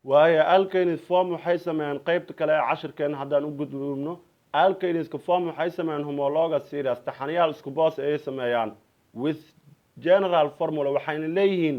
Waayo, alkanes form waxay sameeyaan, qeybta kale ee cashirkeena haddaan u gudubno, alkaneska form waxay sameeyaan homologous series, taxanayaal isku boos ayay sameeyaan, with general formula, waxayna leeyihiin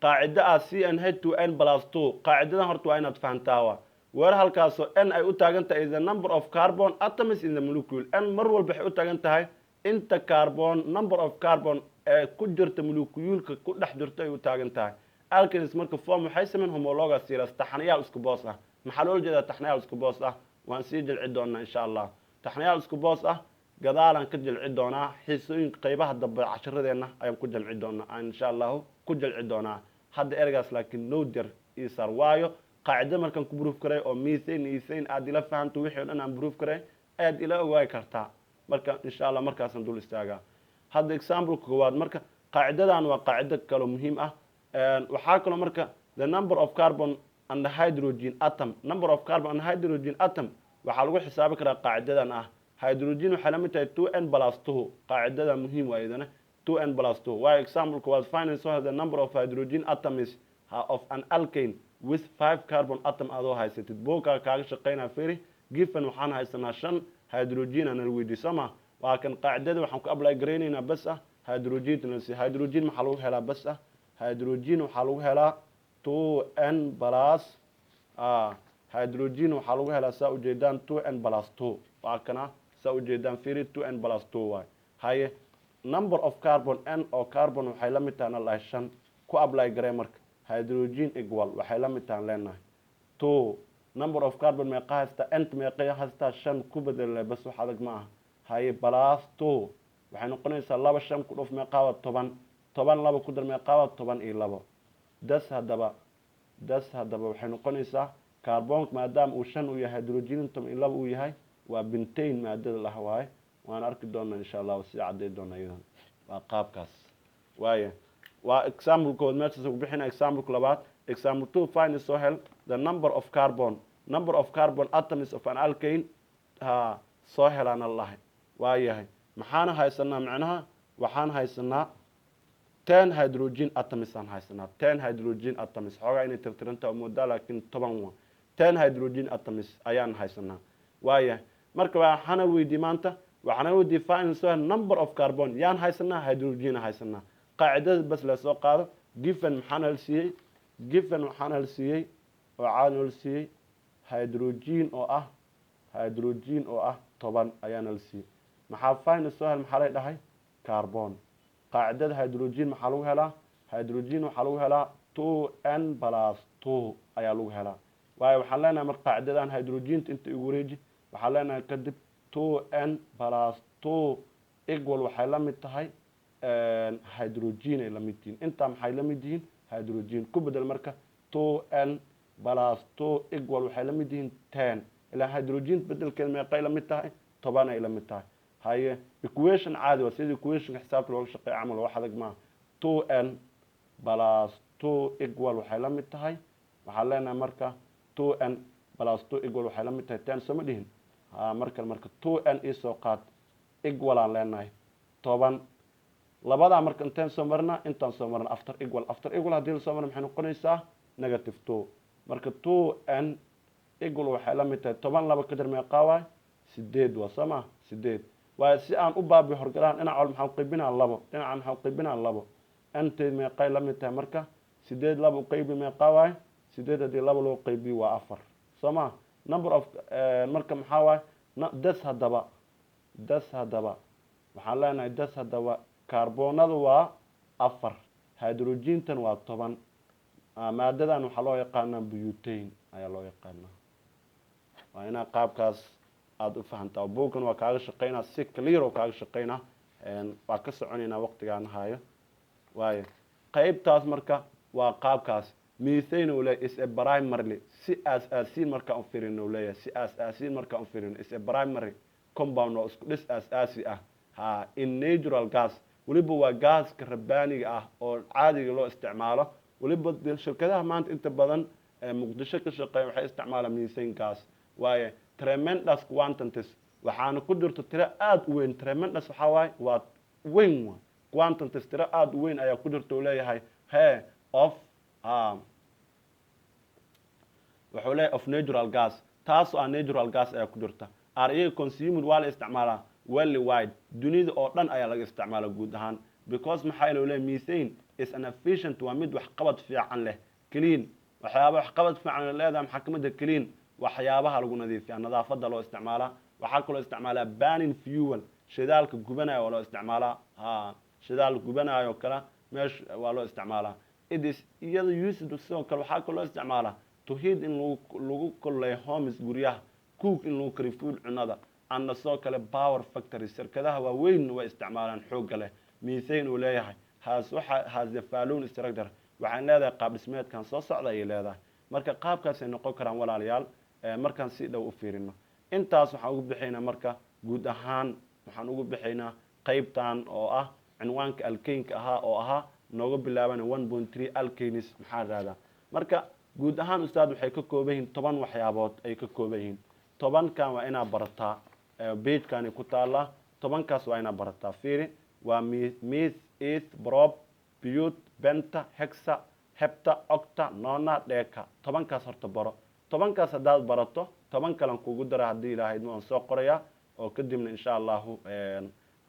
qaacido ah CnH 2n plus 2. Qaacidadan horta waa inaad fahantaa, weer halkaasoo n ay u taagan tahay the number of carbon atoms in the molecule. N mar walba waxay u taagan tahay inta carbon, number of carbon ee ku jirta moleculeka ku dhex jirto ay u taagan tahay. Alkanes marka form waxay sameyn homologous series, taxanayaal isku boos ah. Maxaa loola jeedaa taxanayaal isku boos ah? Waan sii jilci doonaa, insha Allah. Taxanayaal isku boos ah gadaalaan ka jilci doonaa, xiisooyinka qaybaha dambe casharadeenna ayaan ku jilci doonaa, aan insha Allahu ku jilci doonaa. Hadda ereygaas laakiin note isar, waayo qaacida markaan ku proof karay oo methane, ethane aad ila fahamto, wixii o dhan aan proof karay ayaad ila ogaagi kartaa. Marka insha Allah markaasaan dul istaagaa. Hadda exampleka koowaad, marka qaacidadan waa qaacido kaloo muhiim ah. Waxaa kaloo marka the number of carbon and hydrogen atom, number of carbon and hydrogen atom waxaa lagu xisaabi karaa qaacidadan ah: hydrogen waxay la mid tahay 2n plus 2. Qaacidada muhiim waa iyadana, 2n plus 2. Waayo, example was find so the number of hydrogen atoms of an alkane with five carbon atom. Adoo haysatid bookaa kaaga shaqeynaa, feri given waxaan haysanaa shan hydrogen aan weydiiy, soo ma? Waa kan qaacidada waxaan ku apply garaynaynaa bas ah. Hydrogen, hydrogen maxaa lagu helaa bas ah? Hydrogen waxaa lagu helaa 2n plus, hydrogen waxaa lagu helaa, saa ujeedaan, 2n plus 2. Waa kana, saa ujeedaan, firi, 2n plus 2 waay. Haye, number of carbon, n oo carbon, waxay la mid tahay nalahay shan. Ku apply garee marka, hydrogen equal waxay la mid tahan leenahay two, number of carbon meeqa haystaa? Nt meeqay haystaa? Shan ku bedele bas, wax adag ma aha. Haye, plus two waxay noqonaysaa laba, shan ku dhuf meeqaaba? 10. 10 laba ku dar meeqaaba? 12. Das haddaba waxay noqonaysaa carbonka maadaama uu shan uu yahay, hydrogen 12 uu yahay, waa pentane maadada lah waaye. Waan arki doonaa, insha Allah, sii cadday doona iyadan. Waa qaabkaas waaya. Waa examplekood meeshaas ku bixina. Exampleka labaad, example two, find, soo hel, the number of carbon, number of carbon atoms of an alkane ha soo helaana lahay. Waa yahay, maxaana haysanaa? Macnaha waxaan haysanaa 10 hydrogen atoms aan haysanaa, 10 hydrogen atoms. Xoogaa inay tirtiranta moodaa, laakiin 10 wa 10 hydrogen atoms ayaan haysanaa. Waayahay, marka waxaana weydiiyey maanta, waxaana weydiiyey find, soo hel, number of carbon. Yaan haysanaa? Hydrogen haysanaa. Qaacidada bas la soo qaado. Given maxaana la siiyey? Given waxaana la siiyey oo caadna la siiyey hydrogen oo ah, hydrogen oo ah 10 ayaana la siiyey. Maxaa find, soo hel, maxaa lay dhahay? Carbon. Qaacidada hydrogen maxaa lagu helaa? Hydrogen waxaa lagu helaa 2n plus 2 ayaa lagu helaa. Waayo, waxaan leenahay marka qaacidadan hydrogenta inta igu wareeji. Waxaan leenahay kadib 2n plus 2 equal waxay la mid tahay hydrogen ay la mid yihiin. Intaa maxay la mid yihiin? Hydrogen ku bedel marka, 2n plus 2 equal waxay la mid yihiin 10. Ilaa hydrogen bedelkeed meeqay la mid tahay? 10 ay la mid tahay. Haye, equation caadi waa sida equationka xisaabta looga shaqeeya camal, wax adag maaha. 2n plus 2 equal waxay la mid tahay, waxaan leenahay marka 2n plus 2 equal waxay la mid tahay 10, soo ma dhihin? Ha, marka 2n iisoo qaad, equal aan leenahay 10. Labadaa marka inteen soo marna? Intaan soo marna after equal. After equal haddii lasoo marna, maxay noqonaysaa? Negative two. Marka 2n equal waxay la mid tahay 10, laba ka jar meeqaa waay? Sideed waa, soo ma? Sideed waayo. Si aan u baabi horgalaan, dhinac walba maxaan qaybinaa? Labo. Dhinaca maxaan qaybinaa? Labo. Nteed meeqay la mid tahay marka? Sideed laba u qaybi meeqaa waay? Sideed haddii laba loo qaybiyo waa afar, soo ma? Number of marka maxaa waay? Das haddaba waxaan leenahay, das haddaba kaarboonadu waa afar, hydrogentan waa 10. Maadadan waxaa loo yaqaanaa butane ayaa loo yaqaanaa. Waa inaa qaabkaas aada u fahantaa. Buuggan waa kaaga shaqeynaa, si clear oo kaaga shaqeynaa. Waa ka soconaynaa waqtigaan hayo. Waayo, qaybtaas marka waa qaabkaas. Methane uu leeyahy is a primarily, si aas-aasiin markaan u firin uu leeyahay, si aas-aasiin markaan u firin, is a primary compound, oo isku dhis aas-aasi ah ha in natural gas. Weliba waa gaaska rabbaaniga ah oo caadiga loo isticmaalo. Weliba shirkadaha maanta inta badan Muqdisho ka shaqeeya waxay isticmaalaan methane gas. Waaye, tremendous quantities, waxaana ku jirto tiro aada u weyn. Tremendous waxaa waaye waa weyn, wa quantities, tiro aada u weyn ayaa ku jirta uu leeyahay he of Wuxuu leeyahay of natural gas, taasoo ah natural gas ayaa ku jirta. Are iyaga consumed, waa la isticmaalaa, worldwide, dunida oo dhan ayaa laga isticmaalaa guud ahaan, because maxaa loo leeyahay methane is an efficient, waa mid waxqabad fiican leh, clean. Waxyaaba waxqabad fiican leedahay maxaa kamid ah? Clean, waxyaabaha lagu nadiifiya, nadaafada loo isticmaalaa. Waxaa kaloo isticmaalaa burning fuel, shidaalka gubanaya waa loo isticmaalaa. Ha, shidaal gubanayo kale meesha waa loo isticmaalaa. It is iyada used, sidoo kale waxaa kaloo isticmaalaa to heat, in lagu kululeeyo, homes, guryaha, cook, in lagu kariyo, food, cunada, and sidoo kale power factory, shirkadaha waaweyn way isticmaalaan xoogga leh. Methane uu leeyahay has, waxa has the following structure, waxaan leedahay qaab dhismeedkan soo socda ayay leedahay. Marka qaabkaasay noqon karaan, walaalayaal, markaan si dhow u fiirino. Intaas waxaan ugu bixaynaa marka guud ahaan, waxaan ugu bixaynaa qaybtan oo ah cinwaanka alkaneka ahaa oo ahaa nooga bilaabana 1.3 alkanes. Maxaa rahdaa marka guud ahaan, ustaad? Waxay ka kooban yihiin 10 waxyaabood ay ka kooban yihiin. 10-kan waa inaa barataa, pagekani ku taallaa. 10-kaas waa inaa barataa. Fiiri, waa meth, eth, prop, but, penta, hexa, hepta, octa, nona, deca. 10-kaas horta baro. 10-kaas haddaad barato, 10 kalan kugu dara haddii Ilaahayd waan soo qorayaa oo kadibna insha Allahu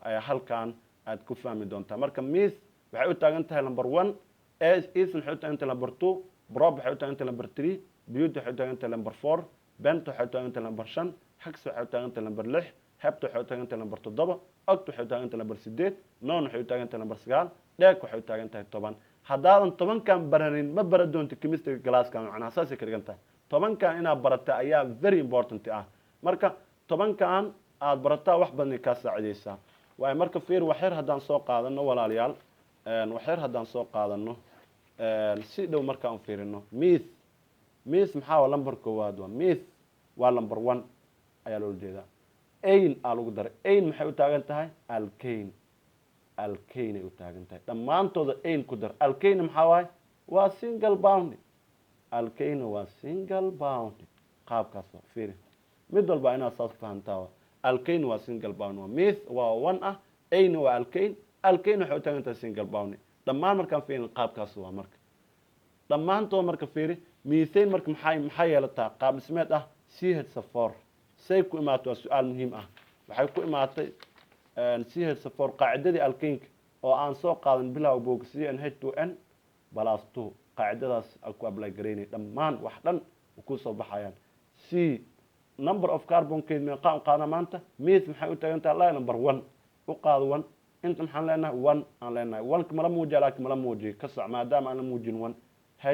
halkan aad ku fahmi doontaa. Marka meth waxay u taagan tahay number one, eth waxay u taagan tahay number two, prop waxay u taagan tahay number three, but waxay u taagan tahay number four, pent waxay u taagan tahay number shan, hex waxay u taagan tahay number lix, hept waxay u taagan tahay number toddoba, oct waxay u taagan tahay number sideed, non waxay u taagan tahay number sagaal, dec waxay u taagan tahay 10. Haddaadan 10-kan baranin, ma bara doonto chemistry classkan. Macnaha saasay ka dhigan tahay. 10-kan inaad barata ayaa very important ah. Marka 10-kan aad barataa wax badanay kaa saacidaysaa. Waayo, marka fiir, waxyar haddaan soo qaadano, walaalayaal, waxyar haddaan soo qaadano si dhow markaan u fiirino meth. Meth maxaa waa? Number koowaad waa meth, waa number one ayaa loola jeedaa. Ane aa lagu daray. Ane maxay u taagan tahay? Alkane. Alkane ay u taagan tahay. Dhammaantooda ane ku dar. Alkane maxaa waaye? Waa single bond. Alkane waa single bond. Qaabkaas waa. Fiiri, mid walba inaad saas fahantaa. Alkane waa single bond, waa meth waa one ah, ane waa alkane. Alkane waxay u taagan tahay single bond. Dhammaan markaan fiirin qaabkaas waa. Marka dhammaantood marka fiiri, methane marka maxay yeelataa qaab dhismeed ah CH4. Say ku imaatay waa su-aal muhiim ah. Waxay ku imaatay CH4 qaacidadii alkaneka oo aan soo qaadan bilow boog, CnH2n plus 2. Qaacidadaas aan ku apply garaynay, dhammaan wax dhan ku soo baxayaan. C number of carbon keed meeqaa u qaadana maanta? Meth maxay u taagan tahay? Number one u qaado, one. Inta maxaan leenahay? One aan leenahay. One mala muujiya, laakiin mala muujiyo ka soc. Maadaama aan la muujin, one H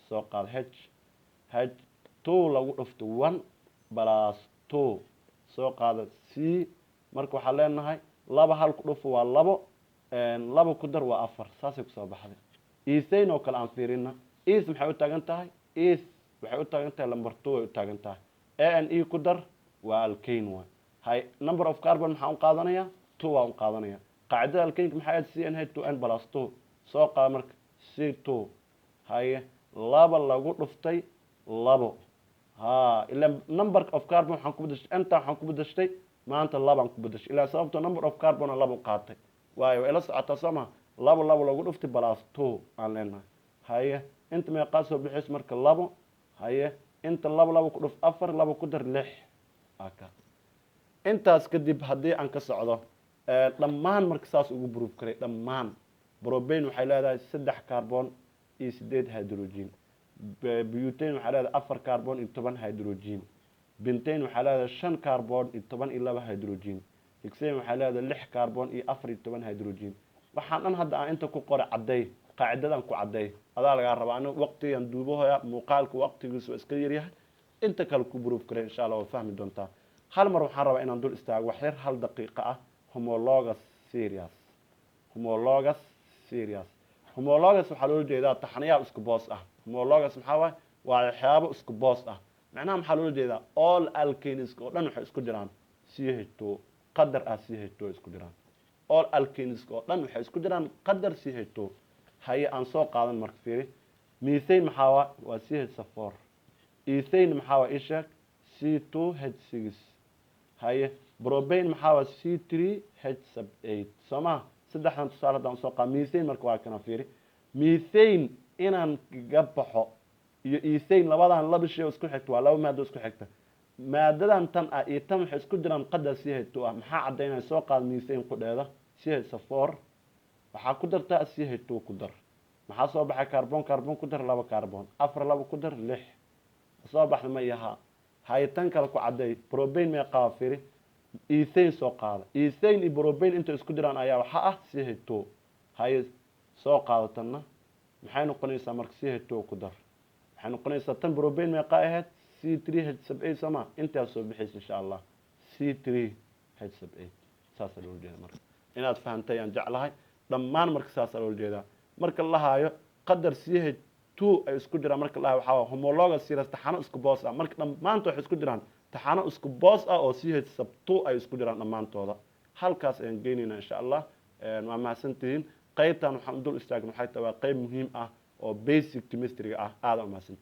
soo qaado. H two lagu dhufto one plus two soo qaada. C marka waxaan leenahay laba hal ku dhufo waa labo, laba ku dar waa afar. Saasay kusoo baxday. Ethane oo kale aan fiirina. Eth maxay u taagan tahay? Eth waxay u taagan tahay number two ay u taagan tahay. A n e ku dar, waa alkane waay. Hay, number of carbon maxaan u qaadanaya? Two waan u qaadanaya. Qaacidada alkaneka maxay ahayd? CnH2n plus 2. Soo qaada marka C two. Haye, laba lagu dhuftay labo. Ha, ila number of carbon waxaan ku bedashay inta, waxaan ku bedashtay maanta labaan ku bedashay, ilaa sababto number of carbon laba qaatay waayo. Waa ila socotaa, soo ma? Labo labo lagu dhuftay plus two aan leenahay. Haye, inta meeqaa soo bixis marka? Labo. Haye, inta labo labo ku dhuf afar, labo ku dar lix. Aka intaas kadib haddii aan ka socdo dhammaan, marka saas ugu proof karay dhammaan. Propane waxay leedahay saddex carbon iyo sideed hydrogen. Butane waxay leedahay afar carbon iyo 10 hydrogen. Pentane waxay leedahay shan carbon iyo 12 hydrogen. Hexane waxay leedahay lix carbon iyo 14 hydrogen. Waxaan dhan hadda aan inta ku qoray cadday, qaacidadan ku cadday adaa lagaa rabaa. Aniga waqtigan duubahoya muuqaalka waqtigiisu waa iska yaryahay. Inta kale ku proof karay, insha Allah waa fahmi doontaa. Hal mar waxaan rabaa inaan dul istaago wax yar, hal daqiiqo ah. Homologous series. Homologous series, homologous waxaa loola jeedaa taxanayaal isku boos ah. Homologous maxaa waaye? Waa waxyaabo isku boos ah. Macnaha maxaa loola jeedaa? All alkanes oo dhan waxay isku jiraan CH2, qadar ah CH2 isku jiraan. All alkanes oo dhan waxay isku jiraan qadar CH2. Haye, aan soo qaadan marka. Fiiri, methane maxaa waa? Waa CH4. Ethane maxaa waa? Isheeg. C2H6. Haye, propane maxaa waa? C3H8, soo maha? Saddexdan tusaale haddaan usoo qaad methane marka waa kana. Fiiri, methane inaan kaga baxo Iyo ethane, labadan laba shay oo isku xigta, waa laba maado isku xigta. Maadadan tan ah iyo tan waxay isku jiraan qadar CH2 ah. Maxaa caddaynaya? Soo qaad methane qudheeda, CH4 waxaa ku dartaa CH2 ku dar. Maxaa soo baxay? Carbon carbon ku dar, laba carbon, afar, laba ku dar, lix. Soo baxda ma iyaha? Haye, tan kale ku cadday. Propane meeqaa? Firi, ethane soo qaada. Ethane iyo propane inta isku jiraan ayaa waxaa ah CH2. Haye, soo qaada tanna. Maxay noqonaysaa marka? CH2 ku dar, waxay noqonaysaa tan propane meeqaa ahayd? C3H8, sooma? Intaas soo bixaysa, insha Allah, C3H8. Saasaa loola jeeda. Marka inaad fahantay aan jeclahay dhammaan. Marka saasaa loola jeedaa marka la lahaayo qadar CH2 ay isku jiraan. Marka la lahayo waxaa homologous series, taxano isku boos ah. Marka dhammaanta waxay isku jiraan taxano isku boos ah oo CH2 ay isku jiraan dhammaantooda. Halkaas ayaan geynaynaa, insha Allah. Waa mahadsantihiin. Qaybtan waxaan dul istaagna waxay tahay waa qayb muhiim ah oo basic chemistry ah. Aada u mahadsantihiin.